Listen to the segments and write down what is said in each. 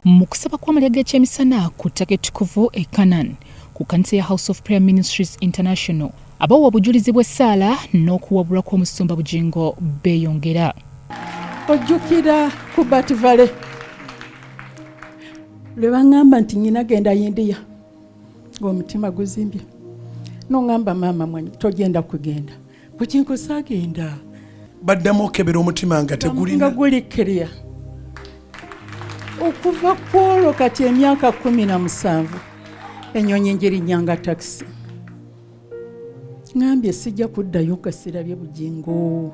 Mu kusaba kw'amalya g'ekyemisana ku ttaka ettukuvu e Canaan ku kkanisa ya House of Prayer Ministries International, abawa obujulizi bw'essaala n'okuwabulwa kw'omusumba Bugingo beeyongera. Ojjukira ku Bat Valley lwe baŋŋamba nti nnyina genda India ng'omutima guzimbye, n'oŋŋamba maama mwanyi togenda kugenda, Bugingo saagenda. Baddamu okukebera omutima nga tegulina nga guli clear. Okuva ku olwo kati emyaka 17 ennyonyi ngirinnya nga takisi. Ŋambye sijja kuddayo nga sirabye Bugingo.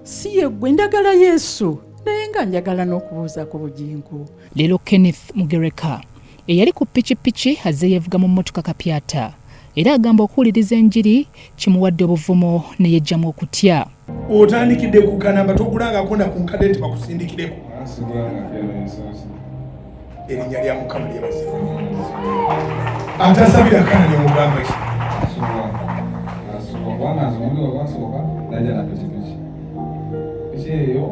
Si yeggwe, njagala Yesu naye nga njagala n'okubuuzaako Bugingo. Leero Kenneth Mugereka eyali ku pikipiki azze yeevuga mu mmotoka kapyata era agamba okuwuliriza enjiri kimuwadde obuvumu ne yeggyamu okutya. Otandikidde ku kanamba togulangako na ku nkadde nti bakusindikireko. Erinnya lya Mukama lyebazibwe. Atasabira kana ne mugamba ki? Kubanga nze omulundi ogwasooka najja na pikipiki. Piki eyo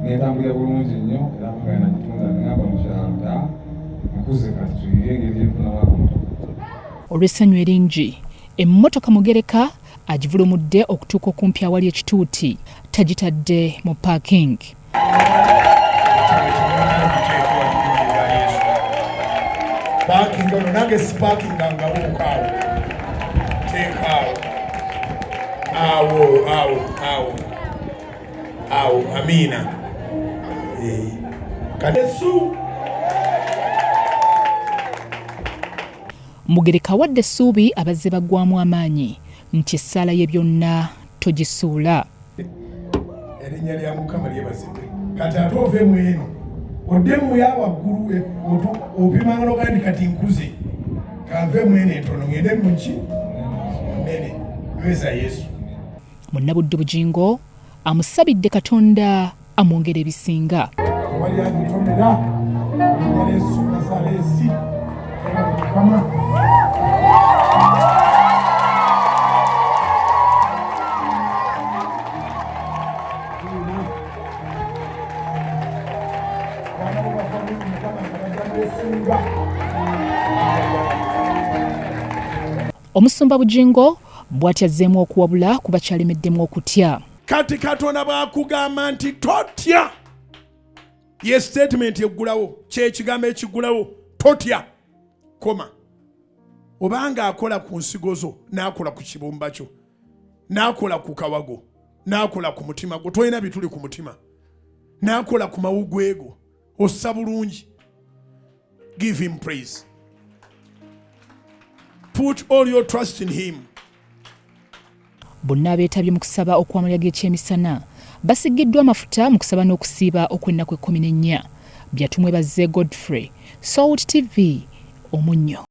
netambulira bulungi nnyo era mpaka nagitunda nengamba mu kyalo ta nkuze kati tuyige engeri gyenfunamu akamotoka. Olw'essanyu eringi, emmotoka Mugereka agivulumudde okutuuka okumpi awali ekituuti tagitadde mu parking. Parking ono nange sipakinga nga buukaawo teekaawo awo awo awo awo amiina eh, kati Yesu Mugereka awadde essuubi abazze baggwamu amaanyi nti essaala ye byonna togisuula. Erinnya lya Mukama lyebazibwe. Kati ate ove mu eno odde mu ya waggulu opimanga nogaa nti kati nkuze kanve mu eno entono ngende mu ki munene nyweza Yesu. Munnabuddu Bugingo amusabidde Katonda amwongere ebisinga. Tewali agitomera erinnya lya Yesu Nazaaleesi Mukama. Omusumba Bugingo bw'atyo azzeemu okuwabula ku bakyalemeddemu okutya. Kati Katonda bw'akugamba nti totya, ye statement eggulawo, kyekigambo ekiggulawo, totya, koma. Obanga akola ku nsigo zo, n'akola ku kibumba kyo, n'akola ku kawago, n'akola ku mutima gwo, tolina bituli ku mutima, n'akola ku mawugwe go, ossa bulungi. Give him praise. Put all your trust in him. Bonna abeetabye mu kusaba okw'amalya g'ekyemisana basigiddwa amafuta mu kusaba n'okusiiba okw'ennaku 14. Bya Tumwebaze Godfrey, Salt TV, Omunnyo.